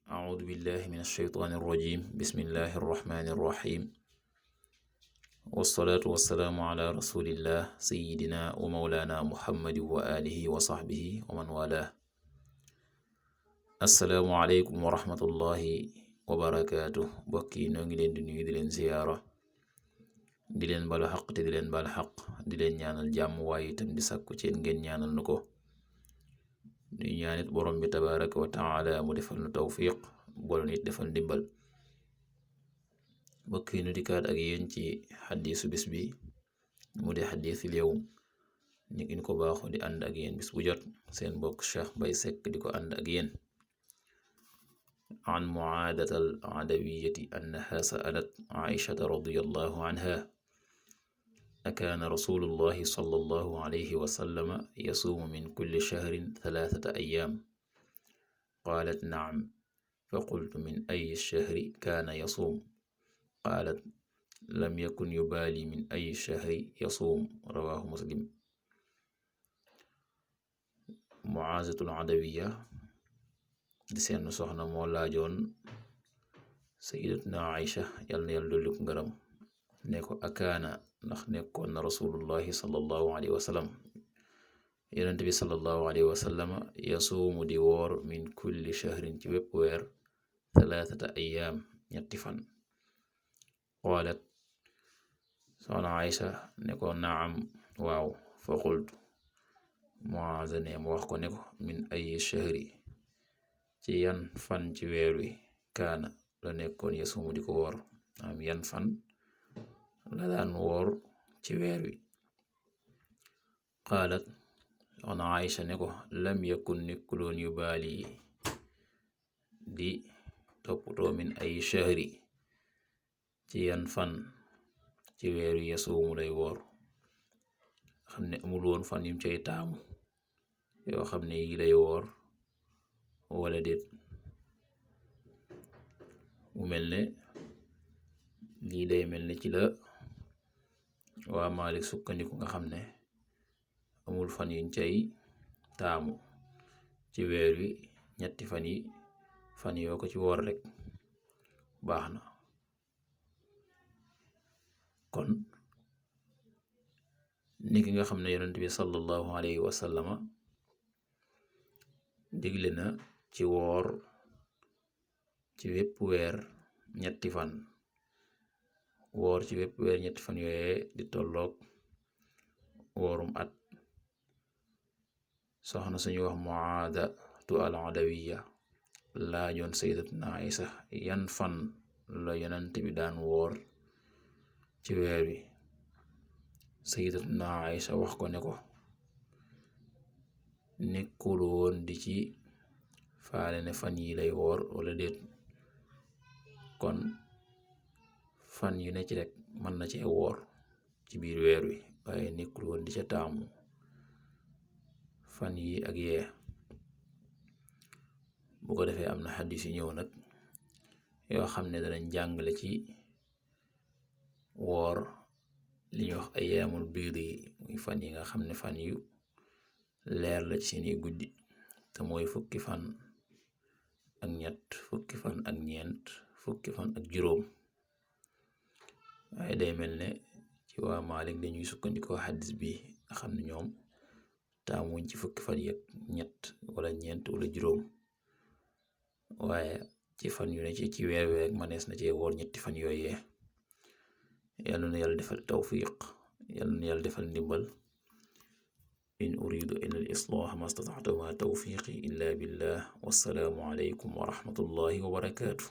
أعوذ بالله من الشيطان الرجيم بسم الله الرحمن الرحيم والصلاة والسلام على رسول الله سيدنا ومولانا محمد وآله وصحبه ومن والاه السلام عليكم ورحمة الله وبركاته bokki noo ngi leen di nuyu di leen ziyaara di leen balu xaq te di leen bal xaq di leen ñaanal jàmm waaye itam di sàkku ci ngeen ñaanal nu ko nuy ñaanit borom bi tabaraka wa taala mu defal nu tawfiq boolu nit defal ndimbal bokki nu dikkaat ak yéen ci xadiisu bis bi mu di xadiisul yawm ni ngeen ko baaxu di ànd ak yéen bis bu jot seen bokk Cheikh Mbaye Seck di ko ànd ak yéen an Muaadata al-Adawiyati annaha sa'alat Aishata radiyallahu anha akaana rasulullahi sallallahu alayhi wa sallama yasuumu min kulli shahrin thalathata ayyaam qaalat na'am faqultu min ayyi shahri kaana yasuum qaalat lam yakun yubaali min ayyi shahri yasuum rawaahu muslim. Muaazatul Adawiya di seen soxna moo laajoon sayyidatuna Aisha yal na yàlla dolli ko ngërëm ne ko akaana ndax nekkoon na rasulullahi sallallahu alayhi wa sallam yonent bi sallallahu alayhi wa sallam yasuumu di woor min kulli shahrin ci wépp weer thalathata ayyaam ñetti fan. qaalat soxna Aisha ne ko naam waaw fa qultu Muaaza ne mu wax ko ne ko min ayyi shahri ci yan fan ci weer wi kaana la nekkoon yasuumu di ko woor am yan fan la daan woor ci weer wi. qaalat soxna Aisha ne ko lam yakun nekkuloon yubaali di toppatoo min ayyi shahri ci yan fan ci weer wi yasuumu lay woor xam ne amul woon fan yum cay taamu yoo xam ne yi lay woor wala déet. mu mel ne lii day mel ne ci la waa Maalik sukkandiku nga xam ne amul fan yuñ cay taamu ci weer wi ñetti fan yoo ko ci woor rek baax na. kon ni ki nga xam ne yonent bi sallallahu alayhi wa sallama digle na ci woor ci wépp weer ñetti fan woor ci wépp weer ñetti fan yooye di tolloog woorum at. soxna suñu wax Muaadatu al-Adawiya laajoon sayyidatuna Aisha yan fan la yonent bi daan woor ci weer wi. sayyidatuna Aisha wax ko ne ko nekkul woon di ci faale ne fan yi lay woor wala déet kon fan yu ne ci rek mën na cee woor ci biir weer wi waaye nekkul woon di ca taamu fan yi ak yee. bu ko defee am na xadis yu ñëw nag yoo xam ne danañ jàngale ci woor li ñuy wax ayyaamul biid yi muy fan yi nga xam ne fan yu leer la ci seeni guddi te mooy fukki fan ak ñett fukki fan ak ñeent fukki fan ak juróom. waaye day mel ne ci waa Maalik dañuy sukkandikoo xadis bi nga xam ne ñoom taamuñ ci fukki fan yi ak ñett wala ñeent wala juróom waaye ci fan yu ne ci weer wi rek manees na cee woor ñetti fan yooyee. yàlla na yàlla defal tawfiq yàlla na yàlla defal ndimbal. in uridu illa al islaah ma stata'tu ma tawfiqi illa billah wassalaamu alaykum wa rahmatullahi wa barakaatuh.